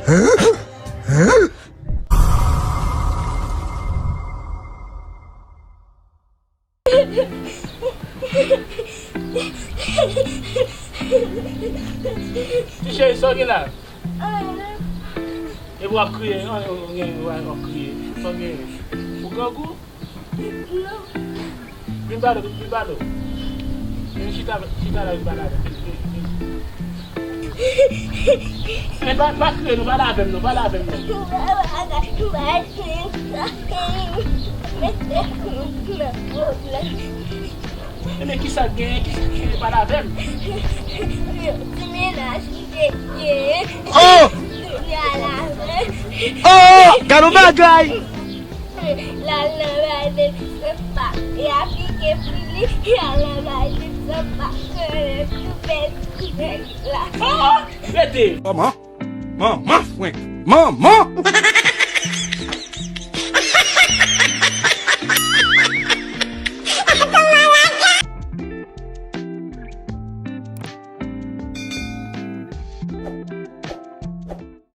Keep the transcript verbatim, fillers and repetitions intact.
Ti cheri, sa w gen la? Epi w ap kriye, w ap kriye. Sa w gen? Ou grangou? Vin pale, vin pale. Vin chita, chita la, vin pale avè m. Vin, vin, vin. Men pa, pa kriye non, pale avè m non, pale avè m non. Ou pa, ou pa, ou pa fè sa. Mete nou nan pwoblèm. E men kisa k genyen, kisa k genyen, pale avè m. Yon ti mennaj m te genyen. Oh! Kounye a la, oh! Gad yon bagay! L al nan bay de san pa, e aplike pou li, l al nan bay de san pa, konnen tou pèdi nèg la. Oh! Rete! Manman! Manman, frenk! Manman!